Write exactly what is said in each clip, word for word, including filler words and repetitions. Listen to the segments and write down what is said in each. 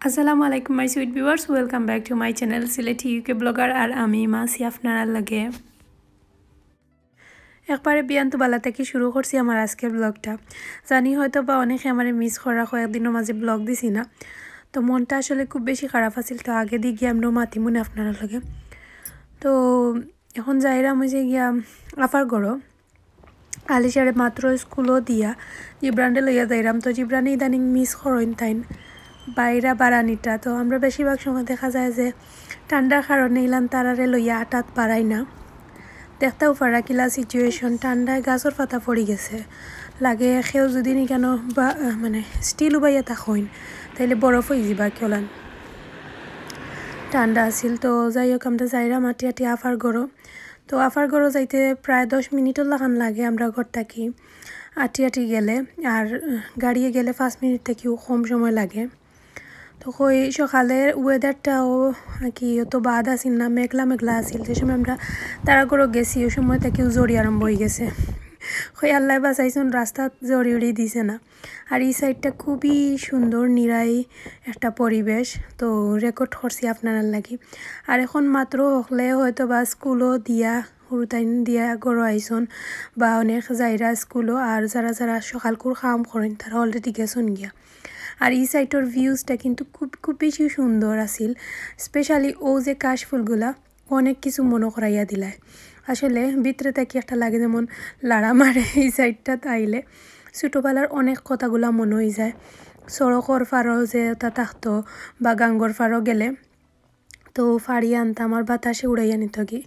আসসালামু আলাইকুম my sweet viewers, welcome back to my channel Sylheti UK blogger. আর আমি ইমা আছি আপনারার লগে। একবারে বিয়ান্ত বালা থাকি শুরু করছি আমার আজকের ব্লগটা। জানি হয়তো বা অনেকে আমারে মিস করা, কয়েকদিনর মাঝে ব্লগ দিছি না, তো মনটা আসলে খুব বেশি খারাপ আছিল। তো আগে দি গিয়া আমরাও মাতিমুনে আপনারার লগে। তো এখন যাইরাম অইছে গিয়া আফার ঘরো। আলিশারে মাত্র স্কুলো দিয়া জিব্রানরে লইয়া যাইরাম। তো জিব্রানে ইদানিং মিস করইন তাইন বাইরা বারানিটা। তো আমরা বেশিরভাগ সময় দেখা যায় যে ঠান্ডার কারণে ইলান তারারে লইয়া আটাত বারাই না। দেখতাউ পারা কিলা সিচুয়েশন, ঠান্ডায় গাছর পাতা পড়ি গেছে, লাগে কেউ যদি নি কেন বা আহ, মানে স্টিল উবাইয়া থাকইন, তাইলে বরফ অই যিবা কেলান ঠান্ডা আছিল। তো যাই হোক, আমরা যাইরাম আটি আটি আফার ঘরো। তো আফার ঘরো যাইতে প্রায় দশ মিনিটর লাখান লাগে আমরা ঘর থাকি আটি আটি গেলে, আর আহ, গাড়িয়ে গেলে পাঁচ মিনিট থাকিও কম সময় লাগে। তো কই সকালের ওয়েদারটাও কি অত বাদ আছিল না, মেঘলা মেঘলা আছিল। যে সময় আমরা তারা ঘরো গেছি, ওই সময় থাকিও জড়ি আরম্ভ অই গেছে। কই আল্লায় বাঁচাইছইন, রাস্তাত জড়ি উড়ি দিছে না। আর এই সাইডটা খুবই সুন্দর, নিরাই একটা পরিবেশ। তো রেকর্ড করছি আপনারার লাগি। আর এখন মাত্র হকলে হয়তো বা স্কুলো দিয়া, হুরুতাইন দিয়া ঘরো আইছইন, বা অনেক যাইরা স্কুলো। আর যারা যারা সকালকুর কাম করইন, তারা অলরেডি গেছইন গিয়া। আর এই সাইডর ভিউজটা কিন্তু খুব, খুব বেশি সুন্দর আছিল। স্পেশালি ও যে কাশফুলগুলা, অনেক কিছু মনো করাইয়া দিলায়। আসলে ভিতরে থাকি একটা লাগে যেমন লাড়া মারে এই সাইডটাত আইলে। ছোটোবেলার অনেক কথাগুলা মনো অই যায়। সড়কর পারো যে ওটা থাকতো বা গাঙ্গর পারো গেলে, তো ফাড়ি আনতাম আর বাতাসে উড়াইয়া নিত কি।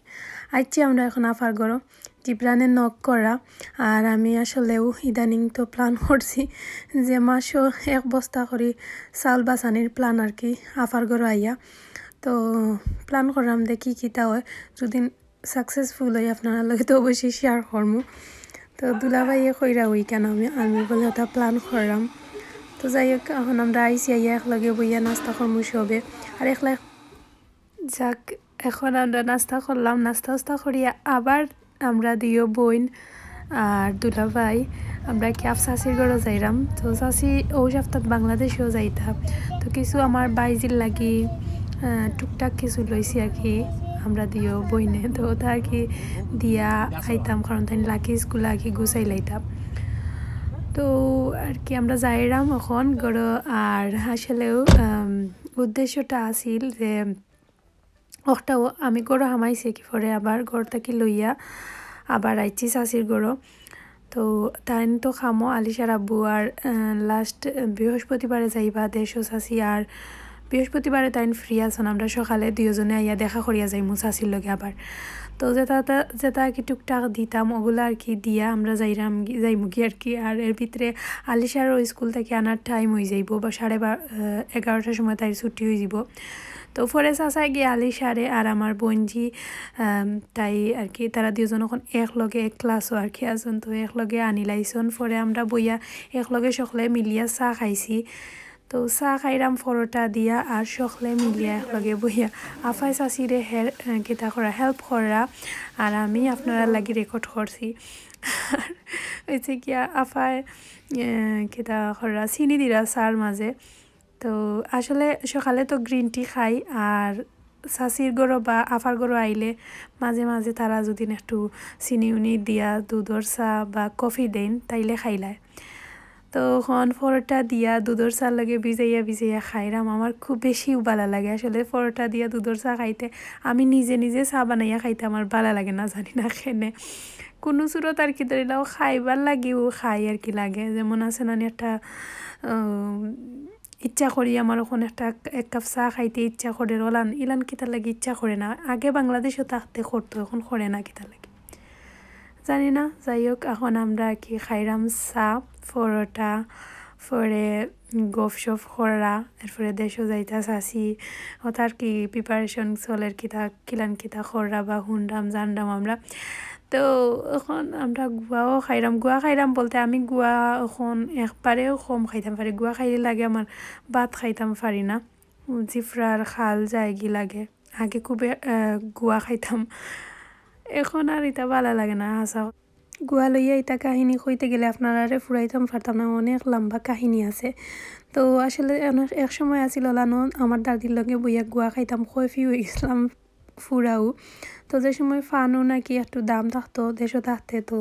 আইচ্ছি আমরা এখন আফার ঘরো, জিব্রানে নক করা। আর আমি আসলেও ইদানিং তো প্ল্যান করছি যে মাসো এক বস্তা করি চাউল বাছানির প্ল্যান আর কি, আফার ঘরো আইয়া। তো প্ল্যান করলাম দেখি কিতা হয়, যদি সাকসেসফুল হয় আপনারার লগে তো অবশ্যই শেয়ার করমু। তো দুলাভাইয়ে কইরা ওই কেন আমি, আমি বলে ওটা প্ল্যান করলাম। তো যাই হোক, এখন আমরা আইছি, আইয়া একলগে বইয়া নাস্তা করমু সবে। আর একলা যাক, এখন আমরা নাস্তা করলাম, নাস্তা উস্তা করিয়া আবার আমরা দুইও বইন আর দুলাভাই আমরা কি আফ চাচির ঘরো যাইরাম। তো চাচি ও সপ্তাহ বাংলাদেশেও যাইতা, তো কিছু আমার বাইজির লাগি আহ, টুকটাক কিছু লইছি আর কি আমরা দুইও বইনে। তো ওটা আর কি দিয়া আইতাম, কারণ তাই লাকি স্কুল আর কি গুছাই লাইতাম। তো আর কি আমরা যাইরাম এখন ঘরো। আর আসলেও আম, উদ্দেশ্যটা আছিল যে ওটাও আমি ঘরো হামাইছি কি পরে আবার ঘর থাকি লইয়া আবার আইছি চাচির ঘরো। তো তাইন তো খামো আলিশার আব্বু আর লাস্ট বৃহস্পতিবারে যাইবা দেশো চাচি, আর বৃহস্পতিবারে তাইন ফ্রি আছইন, আমরা সকালে দুইজনে আইয়া দেখা করিয়া যাইমু চাচির লগে আবার। তো যেটা তা- যেটা আর কি টুকটাক দিতাম ওগুলা আর কি দিয়া আমরা যাইরাম গি- যাইমু কি আর কি। আর এর ভিতরে আলিশারও স্কুল থাকি আনার টাইম অই যাইবো বা সাড়ে বার- আহ, এগারোটার সময় তাইর ছুটি অই যাইবো। তো পরে চাচায় গিয়া আলিশারে আর আমার বইনজি, আম, তাই আর কি, তারা দুইজন এখন এক লগে এক ক্লাসও আর কি আছইন, তো এক লগে আনিলাইছইন। পরে আমরা বইয়া এক লগে সকলে মিলিয়া চা খাইছি। তো চা খাইরাম পরোটা দিয়া আর সকলে মিলিয়া এক লগে বইয়া। আফায় চাচিরে হে- আহ, কিতা করা, হেল্প করা, আর আমি আপনারার লাগি রেকর্ড করছি। আর অইছে গিয়া আফায় আহ, কিতা করা, চিনি দিরা চার মাঝে। তো আসলে সকালে তো গ্রিন টি খাই, আর চাচির ঘরো বা আফার ঘরো আইলে মাঝে মাঝে তারা যদি একটু চিনি উনি দিয়া দুধর চা বা কফি দেইন, তাইলে খাইলায়। তো এখন পরোটা দিয়া দুধর চার লগে ভিজাইয়া ভিজাইয়া খাইরাম। আমার খুব বেশি ভালা লাগে আসলে পরোটা দিয়া দুধর চা খাইতে। আমি নিজে নিজে চা বানাইয়া খাইতে আমার ভালা লাগে না, জানি না কেনে। কুনু সুরত আর কি ধরিলাও খাইবার লাগিও খাই আর কি লাগে। যেমন আছে না নি একটা, আহ, ইচ্ছা করি আমার এখন একটা এক কাপ চা খাইতে ইচ্ছা করে, ওলান ইলান কিতার লাগি ইচ্ছা করে না। আগে বাংলাদেশো থাকতে করতো, এখন করে না কিতার লাগি জানি না। যাই হোক, এখন আমরা আর কি খাইরাম চা, পরোটা, পরে গফ সফ করা, এরপরে দেশো যাইতা চাচি, ওটার কি প্রিপারেশন চলের, কিতা কিলান কিতা করা বা হুনরাম জানরাম আমরা। তো এখন আমরা গুয়াও খাইরাম, গুয়া খাইরাম বলতে আমি গুয়া এখন একবারেও কম খাইতাম পারি, গুয়া খাইলে লাগে আমার ভাত খাইতাম পারি না, জিফরার খাল যায়গি লাগে। আগে খুব আহ, গুয়া খাইতাম, এখন আর ইটা ভালা লাগে না হাছা। গুয়া লইয়া ইতা কাহিনী কইতে গেলে আপনারারে ফুরাইতাম পারতাম না, অনেক লম্বা কাহিনী আছে। তো আসলে অনেক, এক সময় আছিল ওলানো আমার দাদির লগে বইয়া গুয়া খাইতাম, কফি হয়ে গেছিলাম ফুরাও। তো যে সময় ফানও নাকি একটু দাম থাকতো দেশো থাকতে, তো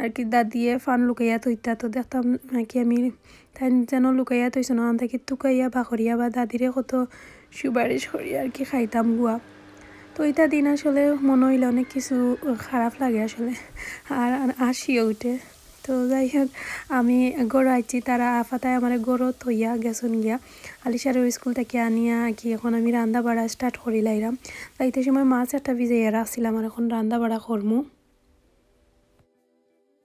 আর কি দাদিয়ে ফান লুকাইয়া থইতা, তো দেখতাম নাকি আমি তাই যেন লুকাইয়া থইছে না, আন থাকি তুকাইয়া বা করিয়া বা দাদিরে কত সুপারিশ করি আর কি খাইতাম গুয়া। তো ইতা দিন আসলে মনে হইলে অনেক কিছু খারাপ লাগে আসলে, আর, আর হাসিও উঠে। তো যাই হোক, আমি ঘরো আইছি, তারা আফাতায় আমার ঘরো থইয়া গেছন গিয়া। আলিশারে স্কুল থেকে আনিয়া কি এখন আমি রান্না বাড়া স্টার্ট করি লাইলাম। যাইতে সময় মাছ একটা ভিজাইয়া রাখছিলাম, আর এখন রান্না বাড়া করমু।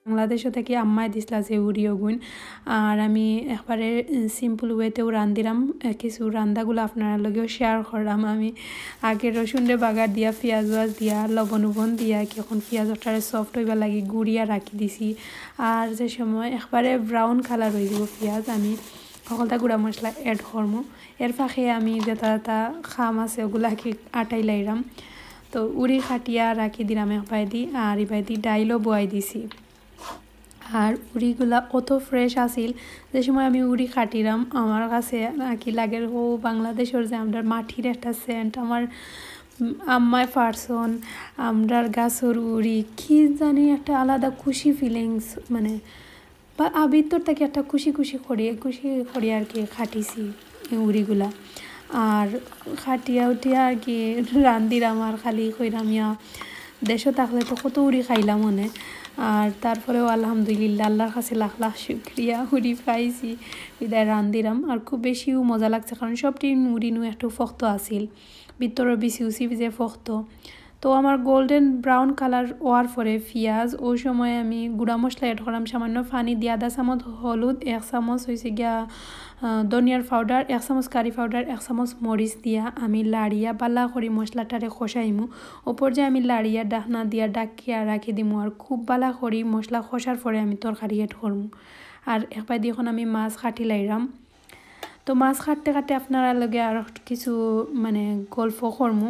বাংলাদেশও থাকি আম্মায় দিছলা যে উড়ি ওগুন, আর আমি একবারে সিম্পল ওয়েতেও রান্ধিরাম। আহ, কিছু রান্দাগুলা আপনারার লগেও শেয়ার করলাম। আমি আগে রসুনরে বাগার দিয়া, পিয়াজ ওয়াজ দিয়া, লবণ উবন দিয়া, কি এখন পিয়াজ ওটারে সফট হইবার লাগি গুড়িয়া রাখি দিছি। আর যে সময় একবারে ব্রাউন কালার হয়ে যাব পিয়াজ, আমি সকলটা গুঁড়া মশলা অ্যাড করমু। এর ফাঁকে আমি যেটা যেটা খাম আছে ওগুলা কি আটাই লাইরাম। তো উড়ি কাটিয়া রাখি দিলাম এক বায়দি, আর ই বায়দি ডাইলও বয়াই দিছি। আর উড়িগুলা অত ফ্রেশ আছিল, যে সময় আমি উড়ি কাটিরাম আমার কাছে নাকি লাগের ও বাংলাদেশর যে আমরার মাটির একটা সেন্ট, আমার, উম, আম্মায় পারছন, আমরার গাছর উড়ি, কি জানি একটা আলাদা খুশি ফিলিংস, মানে, বা আ, ভিতর থাকি একটা খুশি খুশি করি, খুশি করি আর কি কাটিছি এই উড়িগুলা। আর কাটিয়া উঠিয়া আর কি রান্ধিরাম, আর খালি কইরাম ইয়া, দেশো থাকলে তো কত উড়ি খাইলাম অনে। আর তারপরেও আলহামদুলিল্লাহ, আল্লাহর কাছে লাখ লাখ শুক্রিয়া, উড়ি পাইছি, বিদায় রান্ধিরাম। আর খুব বেশিও মজা লাগছে, কারণ সবটি উড়ি নু একটু ফক্ত আছিল, ভিতরর বিচি উচি যে ফক্ত। তো আমার গোল্ডেন ব্রাউন কালার হওয়ার পরে পিয়াজ, ওই সময় আমি গুঁড়া মশলা অ্যাড করাম সামান্য পানি দিয়া, আধা চামচ হলুদ, এক চামচ হইছে গিয়া, আহ, ধনিয়ার পাউডার, এক চামচ কারি পাউডার, এক চামচ মরিচ দিয়া আমি লাড়িয়া বালা করি মশলাটারে কষাইমু। ওপর যে আমি লাড়িয়া ঢাকনা দিয়া ঢাকিয়া রাখি দিমু, আর খুব বালা করি মশলা কষার পরে আমি তরকারি অ্যাড করমু। আর এক বায়দি এখন আমি মাছ কাটি লাইরাম। তো মাছ কাটতে কাটতে আপনারার লগে আর কিছু মানে গল্প করমু।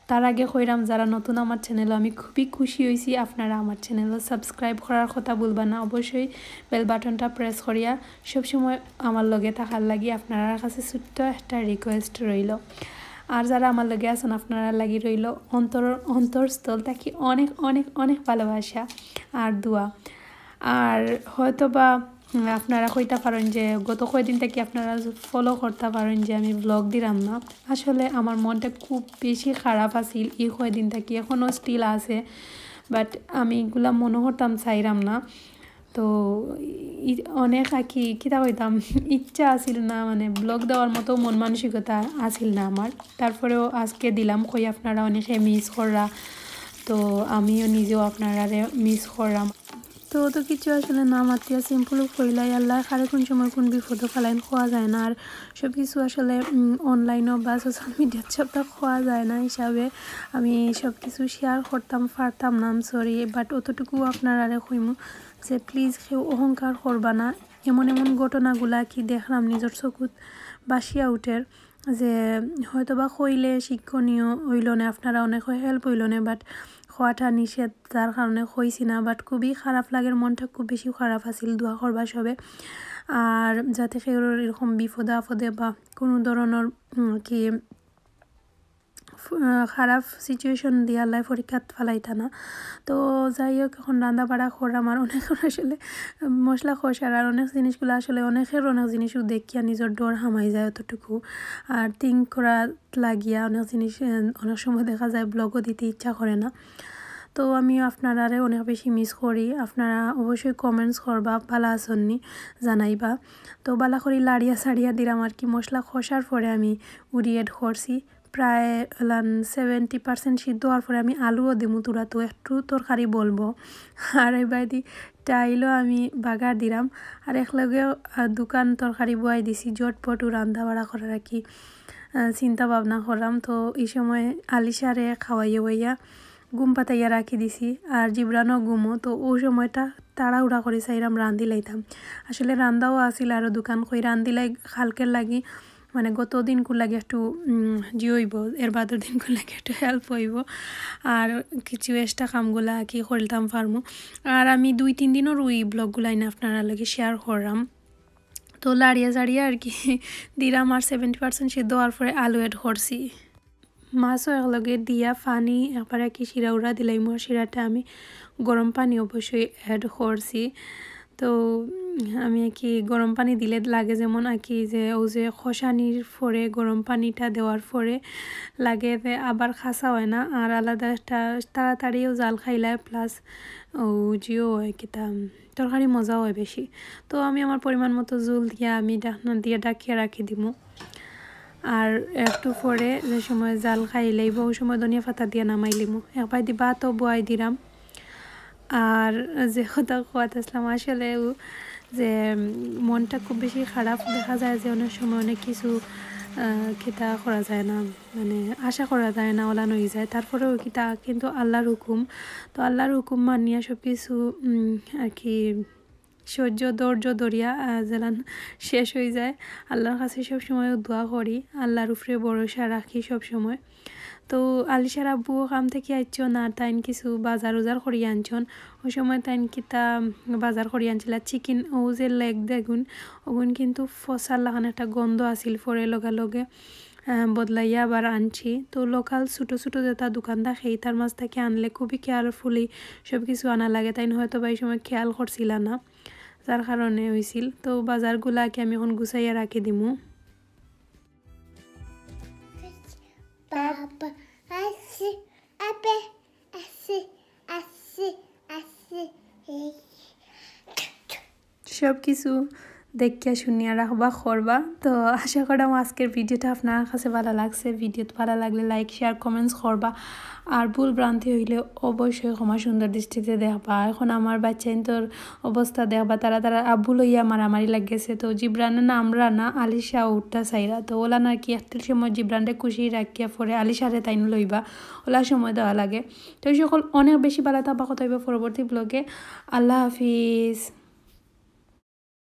তার আগে কইরাম, যারা নতুন আমার চ্যানেলও, আমি খুবই খুশি হইছি আপনারা আমার চ্যানেলও সাবস্ক্রাইব করার কথা ভুলবা না। অবশ্যই বেল বাটনটা প্রেস করিয়া সবসময় আমার লগে থাকার লাগি আপনারার কাছে ছোট্ট একটা রিকোয়েস্ট রইল। আর যারা আমার লগে আছেন, আপনারার লাগি রইল অন্তর, অন্তরস্থল থাকি অনেক অনেক অনেক ভালোবাসা আর দোয়া। আর হয়তো বা, উম, আপনারা কইতা পারেন যে গত কয়দিন থাকি আপনারা ফলো করতা পারেন যে আমি ব্লগ দিলাম না। আসলে আমার মনটা খুব বেশি খারাপ আছিল এই কয়দিন থাকি, এখনও স্টিল আছে, বাট আমি এগুলা মনে করতাম চাইরাম না। তো ই-, অনেক আর কি, কিতা কইতাম, ইচ্ছা আছিল না, মানে ব্লগ দেওয়ার মতো মন মানসিকতা আছিল না আমার। তারপরেও আজকে দিলাম, কই আপনারা অনেকে মিস কররা, তো আমিও নিজেও আপনারারে মিস করলাম। তো অত কিছু আসলে না মাতিয়া সিম্পল কইলাই, আল্লাহ কারে কোন সময় কোন বিপদও ফালাইন কওয়া যায় না। আর সব কিছু আসলে, উম, অনলাইনও বা সোশ্যাল মিডিয়াত সবটা কওয়া যায় না হিসাবে আমি সব কিছু শেয়ার করতাম পারতাম না, আই এম সরি। বাট অতটুকু আপনারারে কইমু যে প্লিজ কেউ অহংকার করবা না। এমন এমন ঘটনাগুলা কি দেখলাম নিজর চকুত বাসিয়া উঠের, যে হয়তো বা কইলে শিক্ষণীয় হইল না, আপনারা অনেক হেল্প হইল না, বাট কওয়াটা নিষেধ, যার কারণে কইছি না। বাট খুবই খারাপ লাগের, মনটা খুব বেশি খারাপ আছিল। দোয়া করবা সবে, আর যাতে কেউ এরকম বিপদে আপদে বা কোনো ধরনের, উম, কি ফ-, আহ, খারাপ সিচুয়েশন দিয়া আল্লাহ পরীক্ষাত ফালাইতা না। তো যাই হোক, এখন রান্না বাড়া করাম, আর অনেক আসলে মশলা কষার আর অনেক জিনিসগুলো আসলে অনেকের অনেক জিনিসও দেখিয়া নিজর ডর হামাই যায় অতটুকু। আর থিঙ্ক করা লাগিয়া অনেক জিনিস, আহ, অনেক সময় দেখা যায় ব্লগও দিতে ইচ্ছা করে না। তো আমি আপনারারে অনেক বেশি মিস করি। আপনারা অবশ্যই কমেন্টস করবা, ভালা আছননি জানাইবা। তো বালা করি লাড়িয়া সাড়িয়া দিলাম আর কি। মশলা কষার পরে আমি উড়ি অ্যাড করছি। প্রায় ওলান সেভেন্টি পার্সেন্ট সিদ্ধ হওয়ার পরে আমি আলুও দিমু তুরা, তো একটু তরকারি বলবো। আর এই বায়দি ডাইলও আমি বাগার দিলাম। আর একলগে, আহ, দুকান তরকারি বয়াই দিছি, জটপট রান্না বাড়া করার আর কি, আহ, চিন্তা ভাবনা করলাম। তো এই সময় আলিশারে খাওয়াইয়া বইয়া ঘুম পাতাইয়া রাখি দিছি। আর জিবরানও ঘুমো, তো ওই সময়টা তাড়াহুড়া করি চাইরাম রান্ধি লাইতাম। আসলে রান্দাও আছিল আরও দুকান কই রান্ধি লাই কালকের লাগি। মানে গত দিনকুর লাগি একটু, উম, জি অইবো, এর বাদর দিনকুর লাগি একটু help অইবো। আর কিছু extra কামগুলা আর কি করতাম পারমু। আর আমি দুই তিন দিনর ওই vlogগুলা আইনা আপনারার লগে share কররাম। তো লাড়িয়া চাড়িয়া আর কি দিরাম, আর seventy percent সিদ্ধ অওয়ার পরে আলু add করছি। মাছও একলগে দিয়া পানি একবারে আর কি শিরা উরা দিলাইমু, আর শিরাটা আমি গরম পানি অবশ্যই add করছি। তো, উম, আমি আর কি গরম পানি দিলে লাগে যেমন আর কি যে ও যে কষানির পরে গরম পানিটা দেওয়ার পরে লাগে যে আবার খাসা অয় না, আর আলাদা একটা তাড়াতাড়িও জাল খাইলায়, plus ও জিও অয় কিতা তরকারি মজা অয় বেশি। তো আমি আমার পরিমাণ মতো জুল দিয়া আমি ঢাকনা দিয়া ঢাকিয়া রাখি দিমু। আর একটু পরে যে সময় জাল খাইলাইবো, ওই সময় ধনিয়া পাতা দিয়া নামাইলিমু। এক বায়দি ভাতও বওয়াই দিরাম। আর যে কথা কওয়াত আসলাম, আসলে ও যে, উম, মনটা খুব বেশি খারাপ, দেখা যায় যে অনেক সময় অনেক কিছু, আহ, কিতা করা যায় না, মানে আশা করা যায় না, অলান অইযায়। তারপরেও কিতা কিন্তু আল্লাহর হুকুম, তো আল্লাহর হুকুম মানিয়া সব কিছু, উম, আর কি সহ্য, ধৈর্য ধরিয়া, আহ, যেলান শেষ অইযায়। আল্লাহর কাছে সব সময় দোয়া করি, আল্লাহর উপরে ভরসা রাখি সব সময়। তো আলিশার আব্বু কাম থাকি আইছইন, আর তাইন কিছু বাজার উজার করি আনছইন। ওই সময় তাইন কিতা বাজার করি আনছিলা, chicken, ও যে leg দেখুন, ওগুন কিন্তু ফসার লাখান একটা গন্ধ আছিল, পরে লগে লগে, আহ, বদলাইয়া আবার আনছি। তো local ছোটো ছোটো যেটা দোকান থাকে, তার মাঝ থাকি আনলে খুবই carefully সব কিছু আনা লাগে। তাইন হয়তো বা এই সময় খেয়াল করছিলা না, যার কারণে অইছিল। তো বাজারগুলা কি আমি এখন গুছাইয়া রাখি দিমু। বাবা, আসি, আপে, আসি, আসি, আসি, এই। সব কিছু দেখিয়া শুনিয়া রাখবা, করবা। তো আশা করাম আজকের ভিডিওটা আপনার কাছে ভালা লাগছে। ভিডিওটা ভালা লাগলে like, share, comments করবা। আর ভুল ভ্রান্তি অইলে অবশ্যই ক্ষমা সুন্দর দৃষ্টিতে দেখবা। এখন আমার বাচ্চাইন্তর অবস্থা দেখবা, তারা তারা আব্বু লইয়া মারামারি লাগেছে। তো জিবরানে না, আমরা না, আলিশা উঠতা চাইরা। তো ওলা নাকি একটার সময় জিবরানরে খুশি রাখিয়া পরে আলিশারে তাইন লইবা, ওলা সময় দেওয়া লাগে। তো এই সকল অনেক বেশি ভালা থাকবা, কথা অইবো পরবর্তী vlog-এ। আল্লাহ হাফিজ।